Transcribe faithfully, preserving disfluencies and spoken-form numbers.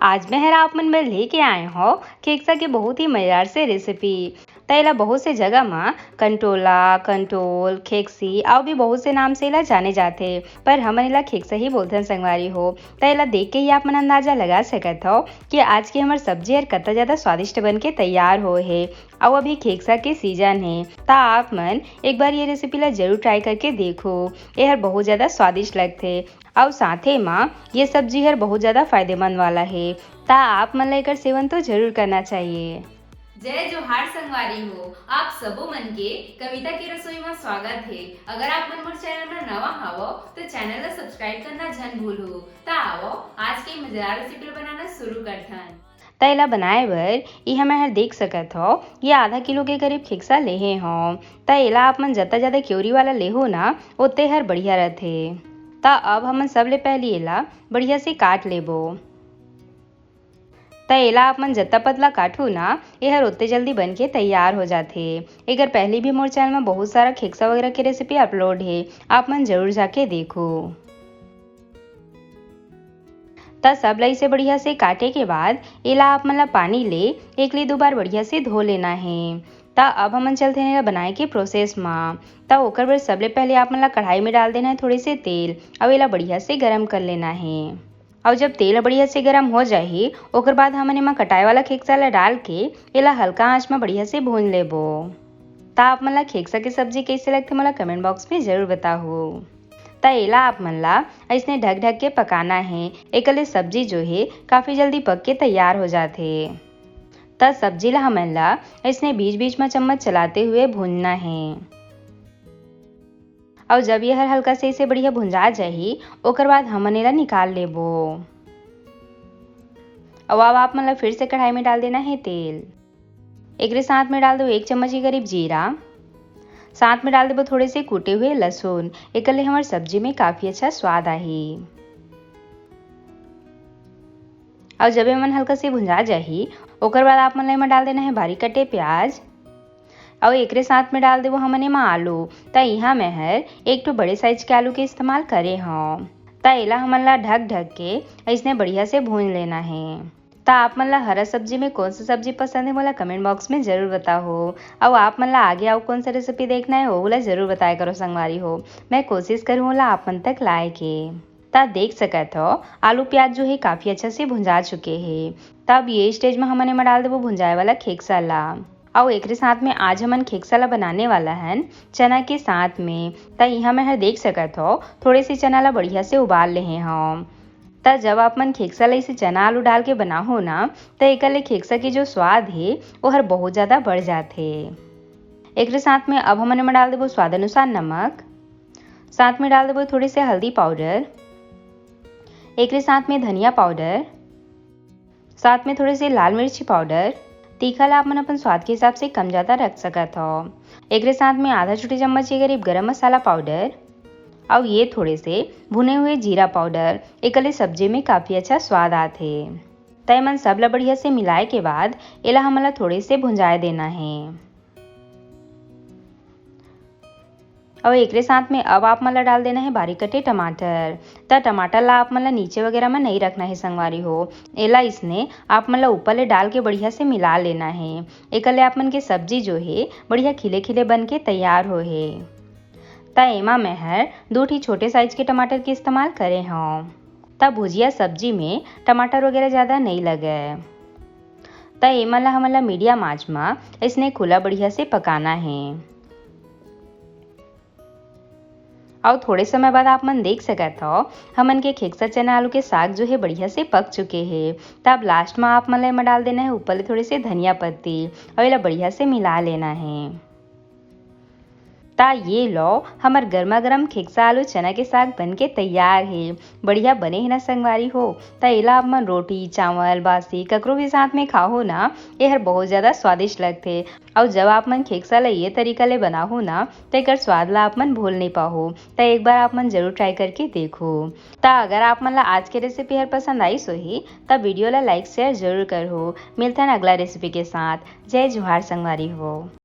आज मैं हर आप मन बर लेके आए हौं खेकसा के बहुत ही मजेदार से रेसिपी। त एला बहुत से जगह म कंटोला, कंटोल, खेकसी अउ भी बहुत से नाम से एला जाने जाथे, पर हमन एला खेकसा ही बोलथन संगवारी हो। त एला देख के ही आप मन अंदाजा लगा सकत हव कि आज के हमर सब्जी हर कतका ज्यादा स्वादिष्ट बन के तैयार होए हे। अउ अभी खेकसा के सीजन हे, त आप मन एक बार ये रेसिपी ला जरूर ट्राई करके देखो। ये हर बहुत ज्यादा स्वादिष्ट लगथे। अउ साथे म ये सब्जी हर बहुत ज्यादा फायदेमंद वाला हे, त आप मन ला एकर सेवन तो जरूर करना चाहिए। जय जोहार संगवारी हो, आप सबो मन के कविता के रसोई म स्वागत हे। अगर आप मन मोर चैनल म नवा हावव, तो चैनल ला सब्सक्राइब करना झन भूलहू। त आवव, आज के मजेदार रेसिपी ला बनाना शुरू करथन। त एला बनाए बर इहाँ मैं हर देख सकत हव, ये आधा किलो के करीब खेकसा लेहे हव। त एला आप मन जत्ता ज्यादा केवरी वाला लेहो ना, ओते हर बढ़िया रथे। त अब हमन सबले पहली एला बढ़िया से काट लेबो। त एला आप मन जत्ता पतला काटहू ना, एहर ओत्ते जल्दी बन के तैयार हो जाथे। एकर पहले भी मोर चैनल म बहुत सारा खेकसा वगैरह के रेसिपी अपलोड हे, आप मन जरूर जाके देखो। त सब ला इसे बढ़िया से काटे के बाद एला आप मन ला पानी ले एक ले दो बार बढ़िया से धो लेना हे। त अब हमन चलथन एला बनाए के प्रोसेस म। त ओकर बर सबले पहले आप मन ला कढ़ाई में डाल देना हे थोड़े से तेल, अउ एला बढ़िया से गरम कर लेना हे। अउ जब तेल ह बढ़िया से गरम हो जाही, ओकर बाद हमन एमा कटाए वाला खेकसा ला डाल के एला हल्का आंच म बढ़िया से भून लेबो। त आप मन ला खेकसा के सब्जी कइसे लगथे, मोला कमेंट बॉक्स में जरूर बताहू। त एला आप मन ला अइसने ढक ढक के पकाना हे, एकर ले सब्जी जो हे काफी जल्दी पक के तैयार हो जाथे। त सब्जी ला हमन ला अइसने बीच-बीच म चम्मच चलाते हुए भूनना हे। अउ जब ये हर हल्का से इसे बढ़िया भुंजा जाही, ओकर बाद हमन एला निकाल लेबो। अउ अब आप मन ला फिर से कढ़ाई में डाल देना हे तेल। एकरे साथ में डाल दो एक चम्मच के करीब जीरा, साथ में डाल देबो थोड़े से कूटे हुए लहसुन। एकर ले हमर सब्जी में काफी अच्छा स्वाद आही। अउ जब एमन हल्का से भुंजा जाही, ओकर बाद आप मन ला एमा डाल देना हे बारीक कटे प्याज, अउ एकरे साथ में डाल देबो हमन एमा आलू। त इहाँ मैं हर एक ठो बड़े साइज के आलू के इस्तेमाल करे हौं। त एला हमन ला ढक ढक के अइसने बढ़िया से भून लेना हे। त आप मन ला हरा सब्जी में कौन सा सब्जी पसंद हे, मोला कमेंट बॉक्स में जरूर बताहू। अउ आप मन ला आगे अउ कौन सा रेसिपी देखना हे, ओहू ला जरूर बताया करो संगवारी हो। मैं कोशिश करूँ ओला आप मन तक लाए के। त देख सकत हव, आलू प्याज जो हे काफी अच्छा से भुंजा चुके हे। त अब ये स्टेज में हमन एमा डाल देबो भुंजाए वाला खेकसा ला। अउ एकरे साथ में आज हमन खेकसा ला बनाने वाला हन चना के साथ में। त इहाँ मैं हर देख सकत हव, थोड़े से चना ला बढ़िया से उबाल लेहे हव। त जब आप मन खेकसा ला इसे चना आलू डाल के बनाहो ना, त एकर ले खेकसा के जो स्वाद हे, ओहर बहुत ज्यादा बढ़ जाथे। एकरे साथ में अब हमन एमा डाल देबो स्वाद अनुसार नमक, साथ में डाल देबो थोड़े से हल्दी पाउडर, एकरे साथ में धनिया पाउडर, साथ में थोड़े से लाल मिर्ची पाउडर। तीखा ला आप मन अपन स्वाद के हिसाब से कम ज्यादा रख सकत हव। एकरे साथ में आधा छोटे चम्मच के करीब गरम मसाला पाउडर, अउ ये थोड़े से भुने हुए जीरा पाउडर। एकर ले सब्जी में काफी अच्छा स्वाद आथे। त एमन सब ला बढ़िया से मिलाए के बाद एला हमन ला थोड़े से भुंजाए देना हे। अउ एकरे साथ में अब आप मन ला डाल देना हे बारीक कटे टमाटर। त टमाटर ला आप मन ला नीचे वगैरह में नहीं रखना हे संगवारी हो, एला इसने आप मन ला ऊपर ले डाल के बढ़िया से मिला लेना हे। एकर ले आप मन के सब्जी जो हे बढ़िया खिले खिले बन के तैयार हो हे। त एमा मैं हर दो ठी छोटे साइज के टमाटर के इस्तेमाल करे हौं। त भुजिया सब्जी में टमाटर वगैरह ज्यादा नहीं लगे। त एमा ला हमन ला मीडियम आंच म इसने खुला बढ़िया से पकाना हे। अउ थोड़े समय बाद आप मन देख सकत हव, हमन के खेकसा चना आलू के साग जो हे बढ़िया से पक चुके हे। त अब लास्ट म आप मन ला एमा डाल देना हे ऊपर ले थोड़े से धनिया पत्ती, अउ एला बढ़िया से मिला लेना हे। त ये लो, हमर गरमा गरम खेकसा आलू चना के साग बन के तैयार हे। बढ़िया बने हे ना संगवारी हो? त एला आप मन रोटी, चावल, बासी ककरो भी साथ में खाहो ना, एहर बहुत ज्यादा स्वादिष्ट लगथे। अउ जब आप मन खेकसा ला ये तरीका ले बनाहू ना, त एकर स्वाद ला आप मन भूल नहीं पाहू। त एक बार आप मन जरूर ट्राई करके देखो। त अगर आप मन ला आज के रेसिपी हर पसंद आइस होही, त वीडियो ला लाइक शेयर जरूर करहू। मिलथन अगला रेसिपी के साथ। जय जोहार संगवारी हो।